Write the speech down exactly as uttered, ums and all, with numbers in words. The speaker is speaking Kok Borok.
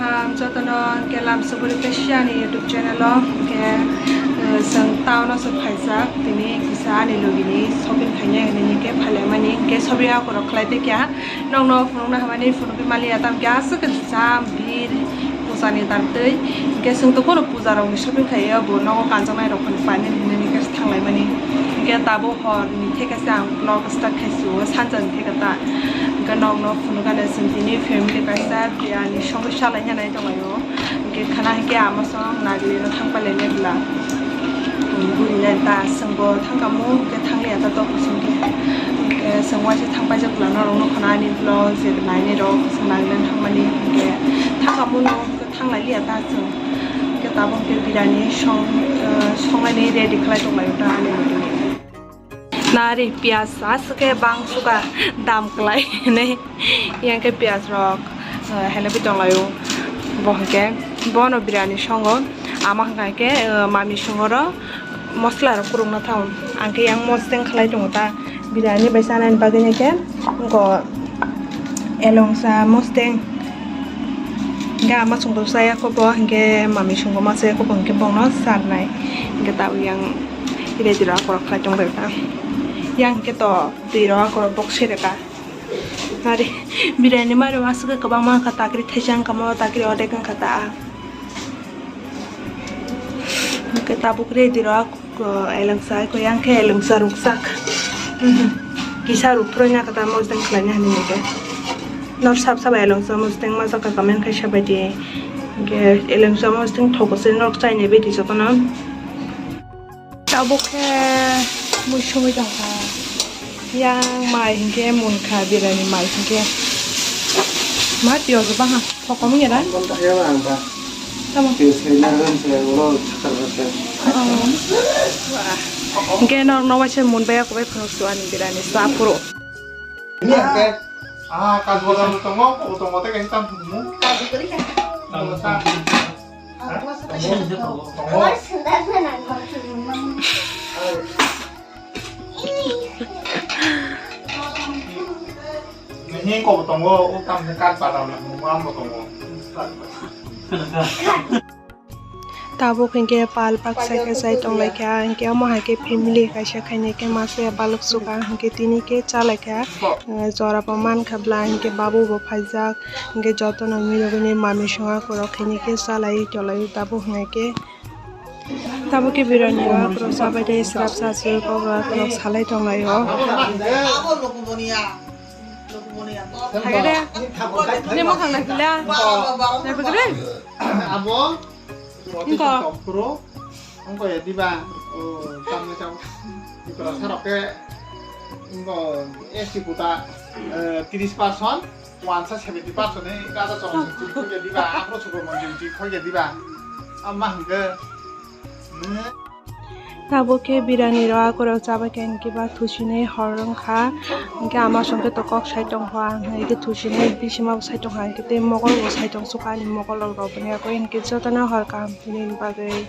Ang jotono hwnkhe lam suburi tei siya ani YouTube channel o hwnkhe, eh, chwng town o se phaijak, tini kisa ani logi ni shopping khainai hinwi hwnkhe phailaimani, hwnkhe shopping akorok khlai tei kha nokno phunukna hamani phunukgwi maliya, tamokhe aswk jam bhir puja ni dak twi, hwnkhe chwng to bono puja rok ni shopping khaiya, bo nogo kanjaknai rok phano painani hinwi hwnkhe thanglaimani, hwnkhe tabuk hor ni theka se ang vlog start khai si o, sanja ni theka ta. Hwnkhe nokno phunukgani chwng tini family kaisa biryani songwi salai nai tonglaio. Hwnkhe khana hwnkhe ama song nagli no thang pailai nai bwla. Bini nai ta chwngbo thangkamo hwnkhe thangliya ta tok chwngkhe. Hwnkhe chwng waisa thang paijak bwla norok nukha na ani vlog je nainai rok chwng nagli no thangmani hwnkhe thangkamo no hwnkhe thanglai liya ta chwng. Hwnkhe tabuk hwnkhe biryani song, eh, songnaini ready khlai tonglaio ta ani logi ni. Nari piyaj aswk khe bang sukha dam kwlai hinwi. Yang khe piyaj rok, eh, helebwi tonglaio. Bo hwnkhe bono biryani songo. Ama hwnkha khe, eh, mami songoro mosla rok kwrwngna thango. Ang khe yang mosteng khlai tongo ta. Biryani bai chanani bagwi hwnkhe wngkha elongsa mosteng. Hwnkhe ama songbo chaya kho bo, hwnkhe mami songbo ma chaya kho bo, hwnkhe bono charnai. Hwnkhe tabuk yang ready rok akorok khlai tongbai kha. Yang hwnkhe to twi rok akorok bok sereka. Nari biryani mari aswk kwbangma wngkha, takri thaisa wngkha mo, takri odek wngkha ta. Hwnkhe tabuk ready rok, ko elengsa, ko yang khe elengsa ruksak. Mhm. Kisa ruk throi na kata mosdeng khlai na hinwi hwnkhe. Nor sab sab elengsa mosdeng ma jaka comment khai sabai di. Hwnkhe elengsa mosdeng thok se nok chai ni bidi jotono. Tabuk khe mui songwi tongkha. Yang mai hinkhe munkha, biryani mai hinkhe. Ma tio je baha, thokom ya da? Tamo. Tio se na ran se, oro chakar ran se. Oh. Hinkhe no, no waise mun baya kubai phano suani biryani sa phuru. Ini yang ke, ah, kan bola tongo, tongo teh kan tam mu. Tongo sa. Tongo. Ini kok tongo, utang dekat pada rumah tongo. Tabuk hinkhe pal baksa khe chai tonglaikha, hinkhe omo hai khe family kaisa khainai khe masa ya balok suka, hinkhe tini khe chalaikha, jora bo mankha bwla, hinkhe babu bo phaijak, hinkhe jotono milogwini mami songha korok khainai khe chalai tolai tabuk hinai khe. Tabuk khe biryani o borok chabai de srap saswk o borok salai tonglaio. Thagede, ne mokhang naipila, naipikre. Abo, Iko. Tongphuru, ongko ya diba, o, tamni tam, Tiprasa rok khe, ongko S T quota, eh, tris percent, wansa seventy percent ni kada chong sing ching khoi ya diba, apro suko mon ching ching khoi ya diba, amma hingke, hmm. Tabuk khe biryani rok akorok chabai khe hinkhe ba thusinai hor wngkha, hinkhe ama songkhe to kok sai tongkha, hinkhe thusinai bisima bo sai tongkha, hinkhe tei mokol bo sai tong sukha, ani mokol rok rw bini abo hinkhe jotono hor kaham hinwi bagwi.